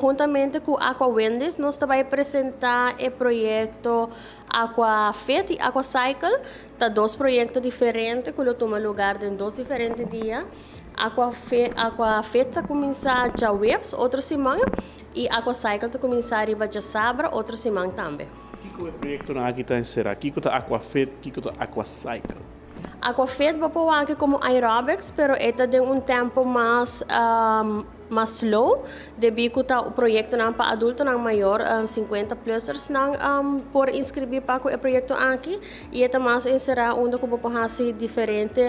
Conhuntamente cu Aqua Wendy's, nos ta bay presenta e proyecto Aqua Fit y Aqua Cycle. Ta dos proyecto diferente cu lo tuma luga den dos diferente dia. Aqua Fit, Aqua Fit ta cuminsa diahuebs, otro siman, y Aqua Cycle ta cuminsa riba diasabra, otro siman tambe. Kico e proyectonan aki ta encera? Kico ta Aqua Fit, kico ta Aqua Cycle? Aquafit bo por wak como aerobics, pero e ta den un tempo mas slow. Debi cu ta proyectonan pa adultonan mayor, 50 plusers nan por inscribi pa e proyecto aki. Y e ta mas encera unda cu bo por haci diferente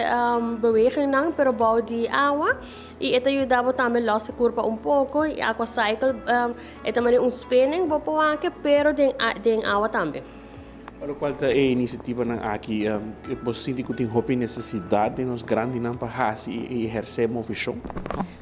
bewegingnan, pero bou di awa. Y e ta yuda bo tambe los e curpa un poco. Y Aqua Cycle e ta un spinning bo por wak, pero den awa tambe. Pa cual ta e iniciativanan aki, bo ta sinti cu tin hopi necesidad di nos grandinan pa haci y eherce movecion?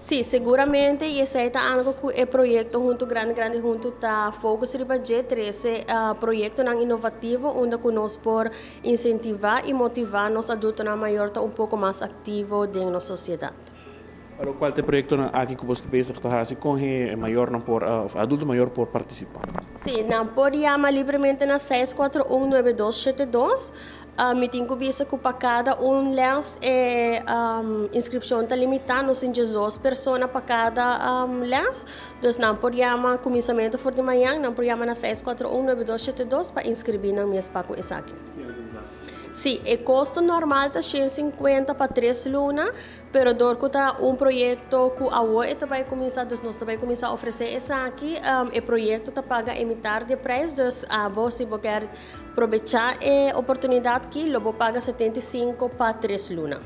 Si, seguramente, y esey ta algo cu e proyecto Hunto Grandi Grandi Hunto ta focus riba dje, trece proyectonan inovativo unda cu nos por incentiva y motiva nos adultonan mayor ta un poco mas activo den nos sociedad. Pa cual ta e proyectonan aki cu bo ta bezig ta haci, con e mayornan por, adulto mayor por participa? Si, nan por yama libremente na 6419272. Mi tin cu bisa cu pa cada un les e inscripcion ta limita, nos tin 12 persona pa cada les. Dus nan por yama cuminsamento for di mañan, nan por yama na 6419272 pa inscribi nan mes pa cu esaki. Si, e costo normal ta 150 pa 3 luna, pero dor cu ta un proyecto cu awo e ta bay cuminsa, dus nos ta bay cuminsa ofrece esaki, e proyecto ta paga e mitar di prijs, dus abo si bo kier aprovecha e oportunidad aki, lo bo paga 75 pa 3 luna.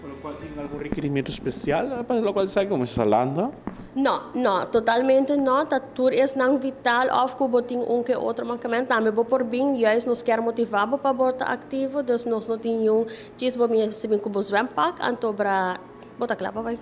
Pa locual tin algun rekerimento special pa locual sa como salanda? No, totalmente no. Ta tur esnan vital of cu bo tin un cu otro mancamento. Tambe bo por bin, juist nos kier motiva bo pa bo ta activo, dus nos no tin un djis bo mi si bin cu bo zwempak, anto bra bo ta cla pa bay.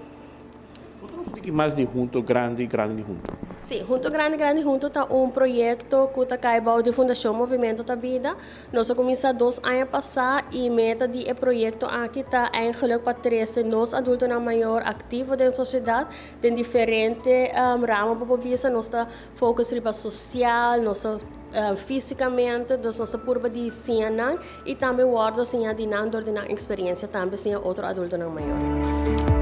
Otro mas di Hunto Grandi Grandi Hunto. Si, Hunto Grandi Grandi Hunto ta un proyecto cu ta cay bou di Fundacion Movimento ta Bida. Nos a cuminsa 2 aña pasa y meta di e proyecto aki ta eigenlijk pa trece nos adultonan mayor activo den sociedad, den diferente ramo pa bisa. Nos ta focus riba social, nos fisicamente, dus nos ta purba di siña nan y tambe wordo siña di nan door di nan experiencia tambe siña otro adultonan mayor.